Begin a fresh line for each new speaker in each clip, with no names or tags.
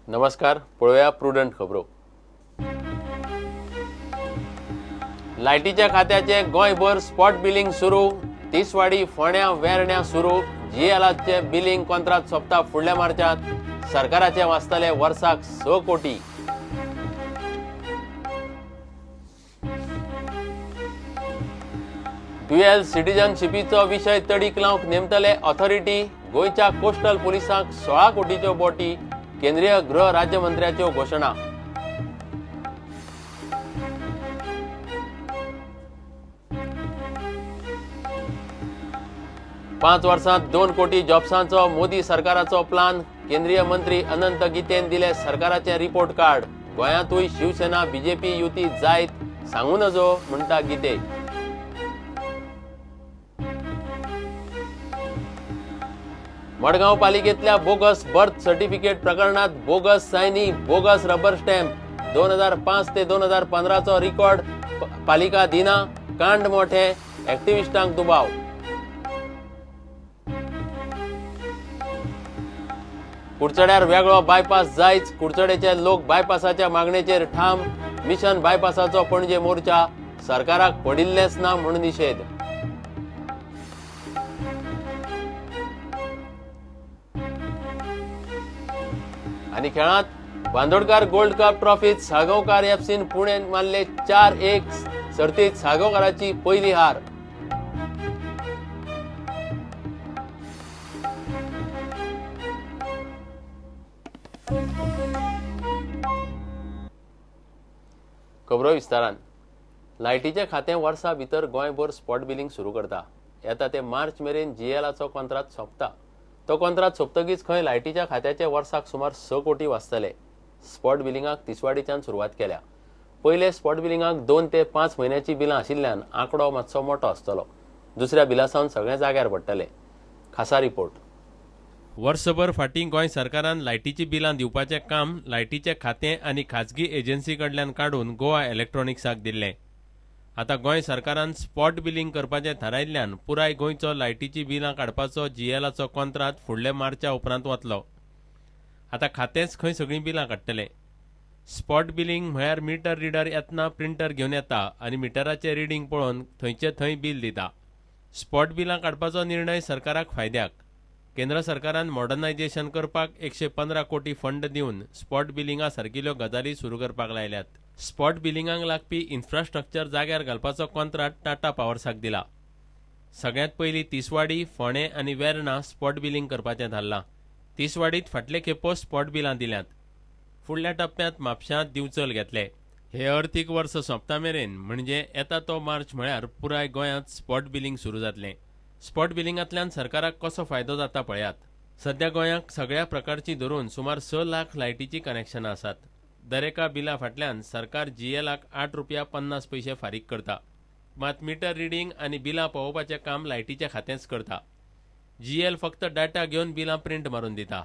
नमस्कार, पळोवया प्रुडंट खबरो. लायटीच्या खात्याचे गोंयभर स्पॉट बिलिंग सुरू. तिसवाडी, फोंड्या, वेर्ण्या सुरू. जीएलाचे बिलिंग कोंत्रात सोंपता फुडल्या मार्चात. सरकाराचे वाचतले वर्साक 6 कोटी. ड्युएल सिटीजनशिपीचो विशय तडीक लावंक नेमतले ऑथॉरिटी. गोंयच्या कोस्टल पुलिसांक 16 कोटीच्यो बोटी. केंद्रीय गृह राज्यमंत्र्याच्यो घोशणा. पांच वर्सांत 2 कोटी जॉब्सांचो मोदी सरकाराचो प्लान. केंद्रीय मंत्री अनंत गीतेन दिले सरकाराचे रिपोर्ट कार्ड. गोंयांतूय शिवसेना बीजेपी युती जायत सांगू नजो म्हणटा गीते. मडगांव पालिकेतल्या बोगस बर्थ सर्टिफिकेट प्रकरणात bogus Sayani, bogus rubber stamp. 2005 ते 2015चो रिकॉर्ड पालिका दिना. कांड मोठे, ऍक्टिव्हिस्टांक दुबाव. कुडचड्यार वेगळो बायपास जायच. कुडचडेचे लोक बायपासाच्या मागणेचेर ठाम. मिशन बायपासाचो पणजे मोर्चा. सरकाराक पडिल्लेंच ना म्हूण निशेध. आनी खेळांत बांदोडकार गोल्ड कप ट्रॉफीत साळगांवकार एफसीन पुणे मारले 4-1. सर्तीत साळगांवकाराची पयली हार. खबरो विस्तारान. लायटीचें खातें वर्सा भितर गोंयभर स्पॉट बिलिंग सुरू करता. येता ते मार्च मेरेन जीएलाचो कोंत्रात सोंपता. तो कोंत्रात सोंपतकीच खंय लायटीच्या खात्याचे वर्साक सुमार 6 कोटी वाचतले. स्पॉट बिलिंगाक तिसवाडीच्यान सुरवात केल्या. पयले स्पॉट बिलिंगाक 2 ते 5 म्हयन्याची बिलां आशिल्ल्यान आंकडो मातसो मोठो आसतलो. दुसऱ्या बिला सावन सगळें जाग्यार पडटलें. खासा रिपोर्ट. वर्सभर फाटीं गोंय सरकारान लायटीची बिलां दिवपाचें काम लायटीचें खातें आनी खाजगी एजन्सी कडल्यान काडून गोवा इलेक्ट्रॉनिक्साक दिल्लें. आतां गोंय सरकारान स्पॉट बिलिंग करपाचें थारायल्ल्यान पुराय गोंयचो लायटीची बिलां काडपाचो जीएलाचो कोंत्रात फुडल्या मार्चा उपरांत वतलो. आतां खातेंच खंय सगळीं बिलां काडटलें. स्पॉट बिलिंग म्हळ्यार मिटर रिडर येतना प्रिंटर घेवन येता आनी मिटराचें रिडींग पळोवन थंयचे थंय बील दिता. स्पॉट बिलां काडपाचो निर्णय सरकाराक फायद्याक. केंद्र सरकारान मॉडर्नायझेशन करपाक 115 कोटी फंड दिवन स्पॉट बिलिंगा सारकिल्ल्यो गजाली सुरू करपाक लायल्यात. स्पॉट बिलिंगाक लागपी इन्फ्रास्ट्रक्चर जाग्यार घालपाचो कोंत्राट टाटा पावर्साक दिला. सगळ्यांत पयलीं तिसवाडी, फोंडें आनी वेर्णा स्पॉट बिलिंग करपाचें थारलां. तिसवाडीत फाटले खेपो स्पॉट बिलां दिल्यांत. फुडल्या टप्प्यांत म्हापशांत दिवचल घेतले. हे अर्थीक वर्स सोंपता मेरेन म्हणजे येता तो मार्च म्हळ्यार पुराय गोंयांत स्पॉट बिलिंग सुरू जातलें. स्पॉट बिलिंगांतल्यान सरकाराक कसो फायदो जाता पळयात. सध्या गोंयांक सगळ्या प्रकारची धरून सुमार 6 लाख लायटीचीं कनेक्शनां आसात. दरेका बिला फाटल्यान सरकार जीएलाक 8 रुपया 50 पयशे फारीक करता. मात मिटर रिडींग आनी बिलां पावोवपाचें काम लायटीचें खातेंच करता. जीएल फक्त डाटा घेवन बिलां प्रिंट मारून दिता.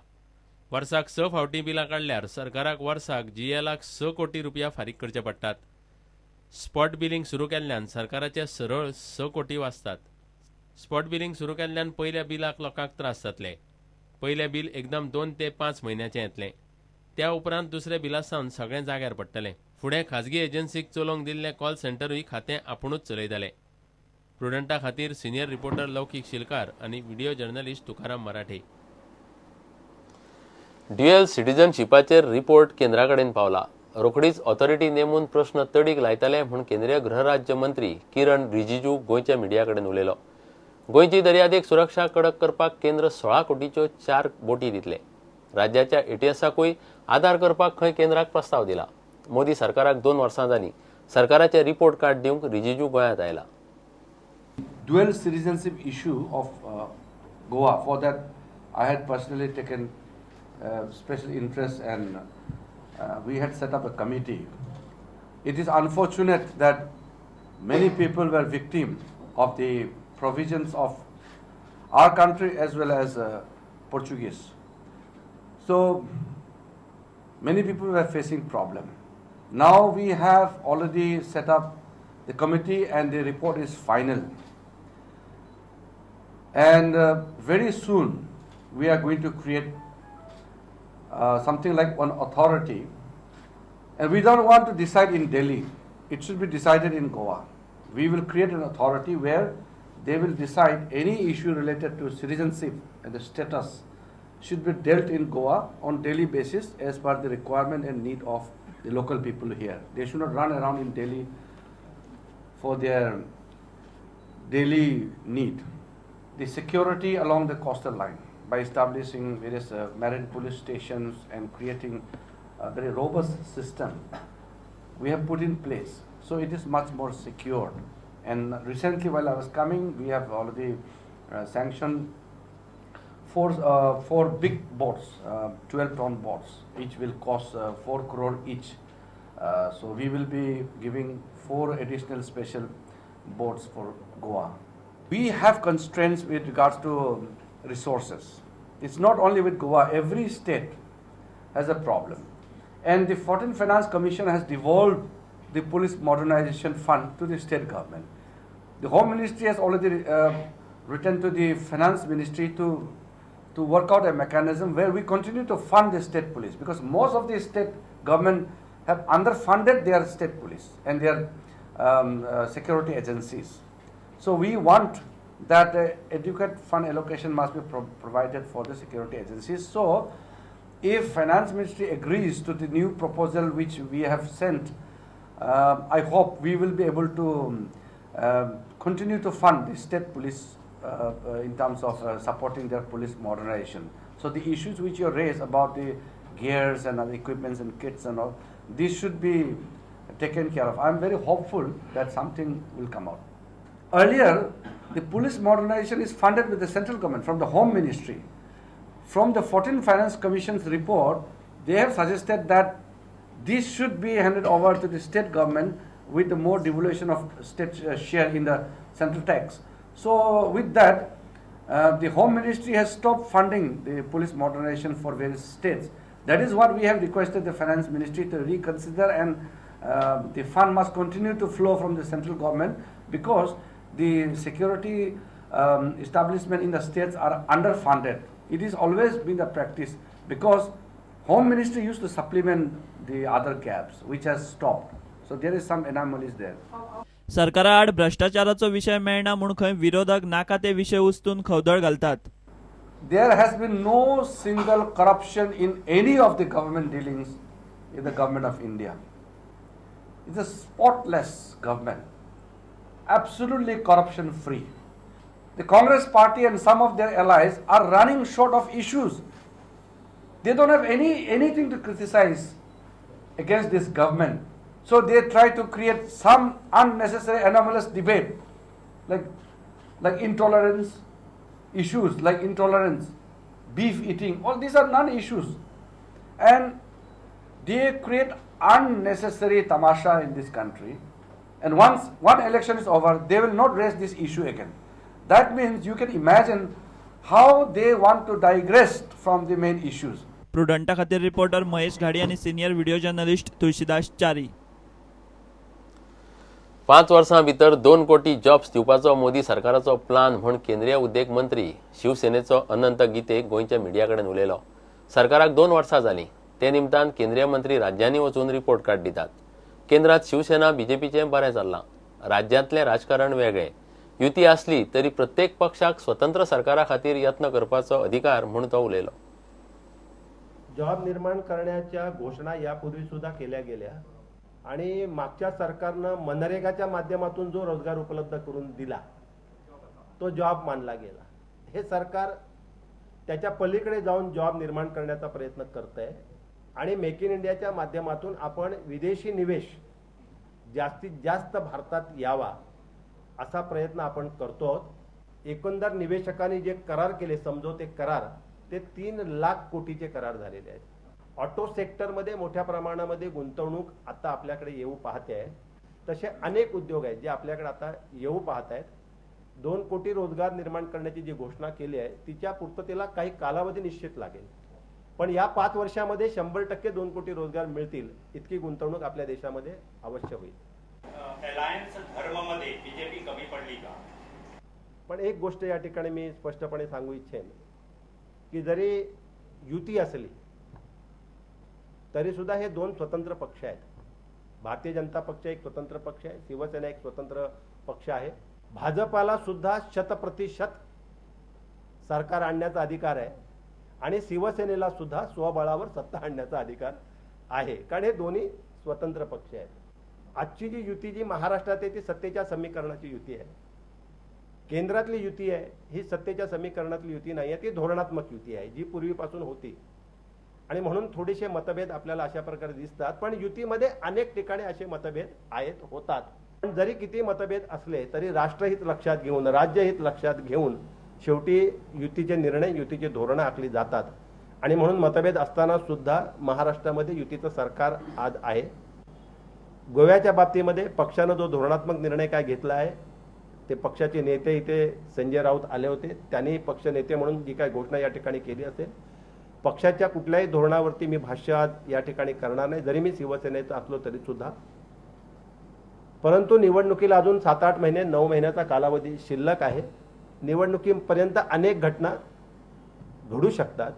वर्साक 6 फावटीं बिलां काडल्यार सरकाराक वर्साक जीएलाक 6 कोटी रुपया फारीक करचे पडटात. स्पॉट बिलिंग सुरू केल्ल्यान सरकाराचे सरळ 6 कोटी वाचतात. स्पॉट बिलिंग सुरू केल्ल्यान पयल्या बिलाक लोकांक त्रास जातले. पयलें बील एकदम 2 ते 5 म्हयन्याचें येतलें. त्या उपरांत दुसऱ्या बिला सावन सगळें जाग्यार पडटलें. फुडें खाजगी एजन्सीक चलोवंक दिल्लें कॉल सेंटरूय खातें आपुणूच चलयतलें. प्रुडंटा खातीर सिनियर रिपोर्टर लौकीक शिलकार आनी video journalist Tukaram Marathe. Dual सिटीजनशिपाचेर report केंद्रा कडेन पावला. रोखडीच ऑथॉरिटी नेमून प्रश्न तडीक लायतले म्हूण केंद्रीय गृहराज्य मंत्री किरण रिजिजू गोंयच्या मिडिया कडेन उलयलो. गोंयची दर्यादेग सुरक्षा कडक करपाक केंद्र 16 कोटीच्यो 4 बोटी दितले. राज्याच्या एटीएसाकूय आदार करपाक खंय केंद्राक प्रस्ताव दिला. मोदी सरकाराक 2 वर्सां जालीं. सरकाराचे रिपोर्ट कार्ड दिवंक रिजिजू गोंयांत आयला.
Dual citizenship issue of Goa, for that I had personally taken special interest and we had set up a committee. It is unfortunate that many people were victim of the provisions of our country as well as Portuguese. So many people were facing problem. Now we have already set up the committee and the report is final. And very soon we are going to create something like one authority, and we don't want to decide in Delhi. It should be decided in Goa. We will create an authority where they will decide any issue related to citizenship and the status should be dealt in Goa on daily basis as per the requirement and need of the local people here. They should not run around in Delhi for their daily need. The security along the coastal line by establishing various marine police stations and creating a very robust system we have put in place. So it is much more secured. And recently while I was coming, we have already sanctioned four big boats, 12-ton boats, each will cost 4 crore each. So we will be giving 4 additional special boats for Goa. We have constraints with regards to resources. It's not only with Goa, every state has a problem. And the 14th Finance Commission has devolved the Police Modernization Fund to the state government. The Home Ministry has already written to the Finance Ministry to work out a mechanism where we continue to fund the state police, because most of the state government have underfunded their state police and their security agencies. So we want that adequate fund allocation must be provided for the security agencies. So if Finance Ministry agrees to the new proposal which we have sent, I hope we will be able to continue to fund the state police in terms of supporting their police modernization. So the issues which you raised about the gears and other equipments and kits and all, this should be taken care of. I am very hopeful that something will come out. Earlier, the police modernization is funded with the central government from the Home Ministry. From the 14th Finance Commission's report, they have suggested that this should be handed over to the state government with the more devolution of state share in the central tax. So with that, the Home Ministry has stopped funding the police modernization for various states. That is what we have requested the Finance Ministry to reconsider, and the fund must continue to flow from the central government, because the security establishment in the states are underfunded. It has always been the practice, because Home Ministry used to supplement the other gaps, which has stopped. So there is some anomalies there.
सरकारा आड भ्रष्टाचाराचो विषय मेळना म्हूण खंय विरोधक नाका ते विषय उस्तून खवदळ घालतात.
There has been no single corruption in any of the government dealings in the government of India. It's a spotless government, absolutely corruption free. The Congress party and some of their allies are running short of issues. They don't have anything to criticize against this government. So they try to create some unnecessary anomalous debate, like intolerance issues, like intolerance, beef eating, all these are non-issues. And they create unnecessary tamasha in this country. And once one election is over, they will not raise this issue again. That means you can imagine how they want to digress from the main issues.
प्रुडंटा खातीर reporter Mahesh Ghadi आणि senior video journalist Tulsidas चारी.
5 वर्सां भितर 2 कोटी jobs दिवपाचो मोदी सरकाराचो plan म्हूण केंद्रीय उद्देग मंत्री शिवसेनेचो अनंत गीते गोंयच्या मिडिया कडेन उलयलो. सरकाराक 2 वर्सां जालीं, ते निमतान केंद्रीय मंत्री राज्यांनी वचून रिपोर्ट कार्ड दितात. केंद्रात शिवसेना बीजेपीचें बरें चल्लां, राज्यांतलें राजकारण वेगळें. युती आसली तरी प्रत्येक पक्षाक स्वतंत्र सरकारा खातीर यत्न करपाचो अधिकार म्हूण तो उलयलो.
जॉब निर्माण करण्याच्या घोषणा यापूर्वी सुद्धा केल्या गेल्या आणि मागच्या सरकारनं मनरेगाच्या माध्यमातून जो रोजगार उपलब्ध करून दिला तो जॉब मानला गेला. हे सरकार त्याच्या पलीकडे जाऊन जॉब निर्माण करण्याचा प्रयत्न करत आहे आणि मेक इन इंडियाच्या माध्यमातून आपण विदेशी निवेश जास्तीत जास्त भारतात यावा असा प्रयत्न आपण करतो आहोत. एकंदर निवेशकांनी जे करार केले समझोते करार ते 3 लाख कोटीचे करार झालेले आहेत. ऑटो सेक्टरमध्ये मोठ्या प्रमाणामध्ये गुंतवणूक आता आपल्याकडे येऊ पाहते आहे. तसे अनेक उद्योग आहेत जे आपल्याकडे आता येऊ पाहत आहेत. 2 कोटी रोजगार निर्माण करण्याची जी घोषणा केली आहे तिच्या पूर्ततेला काही कालावधी निश्चित लागेल, पण या 5 वर्षामध्ये 100% 2 कोटी रोजगार मिळतील इतकी गुंतवणूक आपल्या देशामध्ये अवश्य होईल.
अलायन्स धर्ममध्ये बीजेपी कमी पडली का?
पण एक गोष्ट या ठिकाणी मी स्पष्टपणे सांगू इच्छेन की जरी युती असली तरीसुद्धा हे दोन स्वतंत्र पक्ष आहेत. भारतीय जनता पक्ष एक स्वतंत्र पक्ष आहे, शिवसेना एक स्वतंत्र पक्ष आहे. भाजपाला सुद्धा 100% सरकार आणण्याचा अधिकार आहे आणि शिवसेनेला सुद्धा स्वबळावर सत्ता आणण्याचा अधिकार आहे, कारण हे दोन्ही स्वतंत्र पक्ष आहेत. आजची जी युती जी महाराष्ट्रात आहे ती सत्तेच्या समीकरणाची युती आहे. केंद्रातली युती आहे ही सत्तेच्या समीकरणातली युती नाही आहे, ती धोरणात्मक युती आहे जी पूर्वीपासून होती आणि म्हणून थोडेसे मतभेद आपल्याला अशा प्रकारे दिसतात. पण युतीमध्ये अनेक ठिकाणी असे मतभेद आहेत, होतात. पण जरी किती मतभेद असले तरी राष्ट्रहित लक्षात घेऊन, राज्यहित लक्षात घेऊन शेवटी युतीचे निर्णय, युतीची धोरणं आखली जातात आणि म्हणून मतभेद असताना सुद्धा महाराष्ट्रामध्ये युतीचं सरकार आज आहे. गोव्याच्या बाबतीमध्ये पक्षानं जो धोरणात्मक निर्णय काय घेतला आहे ते पक्षाचे नेते इथे संजय राऊत आले होते, त्यांनी पक्ष नेते म्हणून जी काय घोषणा या ठिकाणी केली असेल, पक्षाच्या कुठल्याही धोरणावरती मी भाष्य आज या ठिकाणी करणार नाही, जरी मी शिवसेनेचा असलो तरीसुद्धा. परंतु निवडणुकीला अजून 7-8 महिने, 9 महिन्याचा कालावधी शिल्लक आहे. निवडणुकीपर्यंत अनेक घटना घडू शकतात,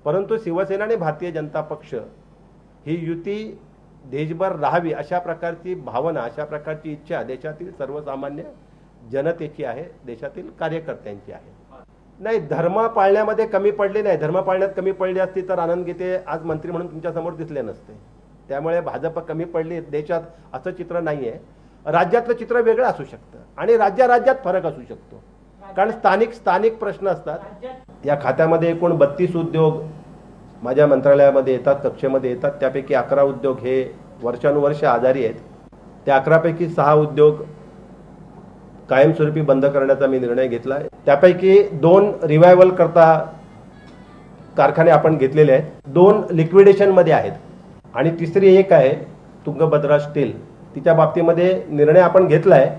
परंतु शिवसेना आणि भारतीय जनता पक्ष ही युती देशभर राहावी अशा प्रकारची भावना, अशा प्रकारची इच्छा देशातील सर्वसामान्य जनतेची आहे, देशातील कार्यकर्त्यांची आहे. नाही, धर्म पाळण्यामध्ये कमी पडली नाही. धर्म पाळण्यात कमी पडली असती तर आनंद गीते आज मंत्री म्हणून तुमच्यासमोर दिसले नसते. त्यामुळे भाजप कमी पडली देशात असं चित्र नाही आहे. राज्यातलं चित्र वेगळं असू शकतं आणि राज्यात फरक असू शकतो, कारण स्थानिक प्रश्न असतात. या खात्यामध्ये एकूण 32 उद्योग माझ्या मंत्रालयामध्ये येतात, कक्षेमध्ये येतात. त्यापैकी 11 उद्योग हे वर्षानुवर्ष आजारी आहेत. त्या 11 पैकी 6 उद्योग कायमस्वरूपी बंद करण्याचा मी निर्णय घेतला आहे. त्यापैकी 2 रिवायवल करता कारखाने आपण घेतलेले आहेत, 2 लिक्विडेशनमध्ये आहेत आणि तिसरी एक आहे तुंगभद्रा स्टील, तिच्या बाबतीमध्ये निर्णय आपण घेतला आहे,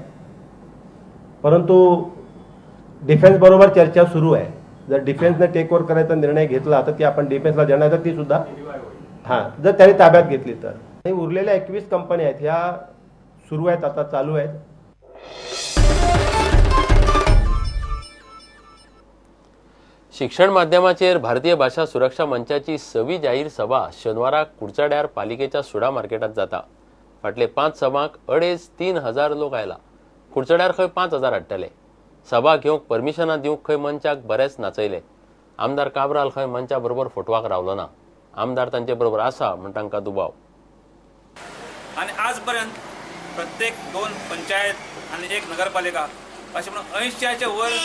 परंतु डिफेन्सबरोबर चर्चा सुरू आहे. जर डिफेन्सने टेक ओव्हर करायचा निर्णय घेतला तर ती आपण डिफेन्सला देणार, तर ती सुद्धा हां जर त्याने ताब्यात घेतली तर. आणि उरलेल्या 21 कंपन्या आहेत ह्या सुरू आहेत, आता चालू आहेत.
शिक्षण माध्यमाचेर भारतीय भाषा सुरक्षा मंचाची 6वी जाहीर सभा शनिवाराक कुडचड्यार पालिकेच्या सुडा मार्केटात जाता. फाटले 5 सभांक 2.5-3 हजार लोक आयला. कुडचड्यार खंय 5,000 हाडटले. सभा घेवंक परमिशनां दिवंक खंय मंचाक बरेच नाचयले. आमदार काब्राल खंय मंचा बरोबर फोटवाक रावलो ना. आमदार तांचे बरोबर आसा म्हण तांकां दुबाव.
आनी आजपर्यंत प्रत्येक 2 पंचायत आनी 1 नगरपालिका अशें म्हणून 80च्या वयर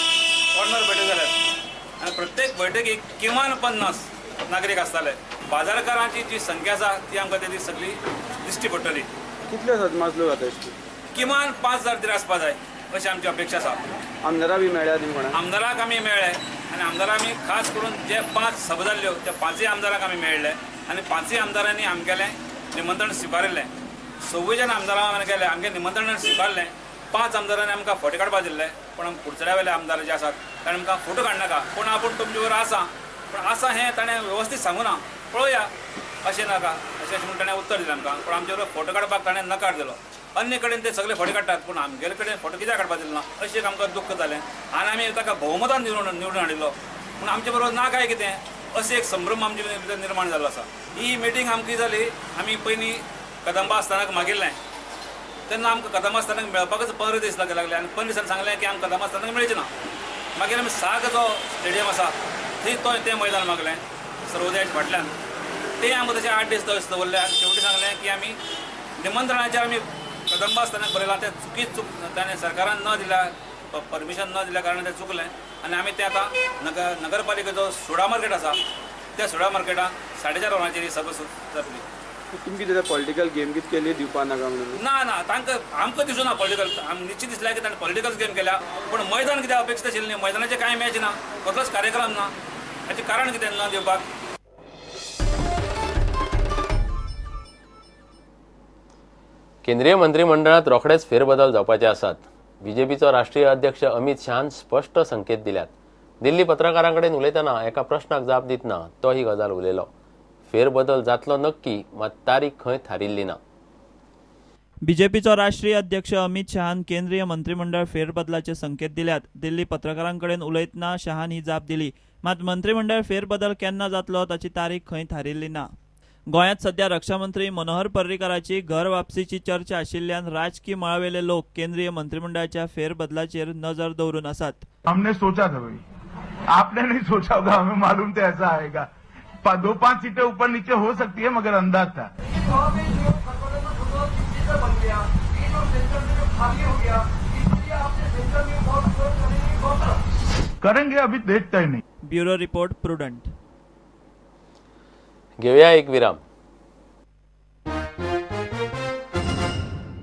कॉर्नर बैठक जाल्यात आनी प्रत्येक बैठकीक किमान 50 नागरीक आसताले. बाजारकारांची जी संख्या आसा ती आमकां तेजी सगळी दिश्टी पडटली.
कितले सदमास लोक जाता?
किमान 5,000 तरी आसपा जाय अशी आमची अपेक्षा आसा.
आमदारा बी मेळ्ळ्या तुमी कोणाक?
आमदाराक आमी मेळ्ळे आनी आमदाराक आमी खास करून जे 5 सभा जाल्ल्यो त्या 5 आमदाराक आमी मेळ्ळे आनी 5 आमदारांनी आमगेलें निमंत्रण स्विकारिल्लें. 26 जाण आमदारां गेले, आमगेलें निमंत्रण स्विकारलें. 5 आमदारांनी आमकां फोटे काडपाक दिल्ले, पूण कुडचड्या वयले आमदार जे आसात ताणें आमकां फोटो काडनाका, पूण आपूण तुमचे बरोबर आसा, पूण आसा हें ताणें वेवस्थीत सांगूना, पळोवया अशें नाका अशें म्हणून ताणें उत्तर दिलें आमकां. पूण आमचे बरोबर फोटो काडपाक ताणें नकार दिलो. अन्य कडेन ते सगळे फोटो काडटात पूण आमगेले कडेन फोटो कित्याक काडपाक दिलो ना अशें एक आमकां दुख्ख जालें आनी आमी ताका भोवमतान निवडून हाडिल्लो, पूण आमचे बरोबर ना काय कितें अशें एक संभ्रम आमचे भितर निर्माण जाल्लो आसा. ही मिटींग आमची जाली, आमी पयलीं कदंबा आस्थानाक मागिल्लें तेन्ना आमकां कदंबा आस्थानाक मेळपाकच 15 दीस लागले आनी 15 दिसांनी सांगलें की आमकां कदंबा आस्थानाक मेळचें ना. मागीर आमी साग जो स्टेडियम आसा थंय तो तें मैदान मागलें सर्वोदयाच्या फाटल्यान, तें आमकां तशें 8 दीस दवरले आनी शेवटी सांगलें की आमी निमंत्रणाचेर आमी कदंबा आस्थानाक बरयलां तें चुकीच चूक ताणें सरकारान न दिल्या, परमिशन न दिल्या कारणान तें चुकलें आनी आमी तें आतां नगरपालिकेचो सोडा मार्केट आसा त्या सोडा मार्केटाक 4:30 वरांचेर ही सभा जातली.
तुमकी कितें पॉलिटिकल गेम कितें केली दिवपा नाका म्हणून?
ना ना, तांकां आमकां दिसूना पॉलिटिकल, आमकां निश्चित दिसलें की ताणें पॉलिटिकल गेम केल्या, पूण मैदान कित्याक अपेक्षीत आशिल्लें न्ही, मैदानाचें कांय मॅच ना, कसलोच कार्यक्रम ना, हाचें कारण कितें ना दिवपाक.
केंद्रीय मंत्रिमंडळात रोखडेच फेरबदल जावपाचे आसात. बीजेपीचो राष्ट्रीय अध्यक्ष अमित शहान स्पश्ट संकेत दिल्यात. दिल्ली पत्रकारां कडेन उलयतना एका प्रश्नाक जाप दितना तो ही गजाल उलयलो. फेरबदल जातलो नक्की, मात तारीख खंय थारिल्ली ना.
बीजेपीचो राष्ट्रीय अध्यक्ष अमित शहान केंद्रीय मंत्रिमंडळ फेरबदलाचे संकेत दिल्यात. दिल्ली पत्रकारां कडेन उलयतना शहान ही जाप दिली. मात मंत्रिमंडळ फेरबदल केन्ना जातलो ताची तारीख खंय थारिल्ली ना. गोंयांत सध्या रक्षामंत्री मनोहर पर्रीकाराची घर वापसीची चर्चा आशिल्ल्यान राजकी मळावेले लोक केंद्रीय मंत्रिमंडळाच्या फेरबदलाचेर नजर दवरून आसात.
हमने सोचा था भाई, आपने नहीं सोचा होगा, हमें मालूम था ऐसा आएगा. 2-5 सीटें ऊपर नीचे हो सकती है, मगर अंदाज था. करेंगे, अभी देखता ही नहीं.
Bureau report, Prudent.
घेऊया एक विराम.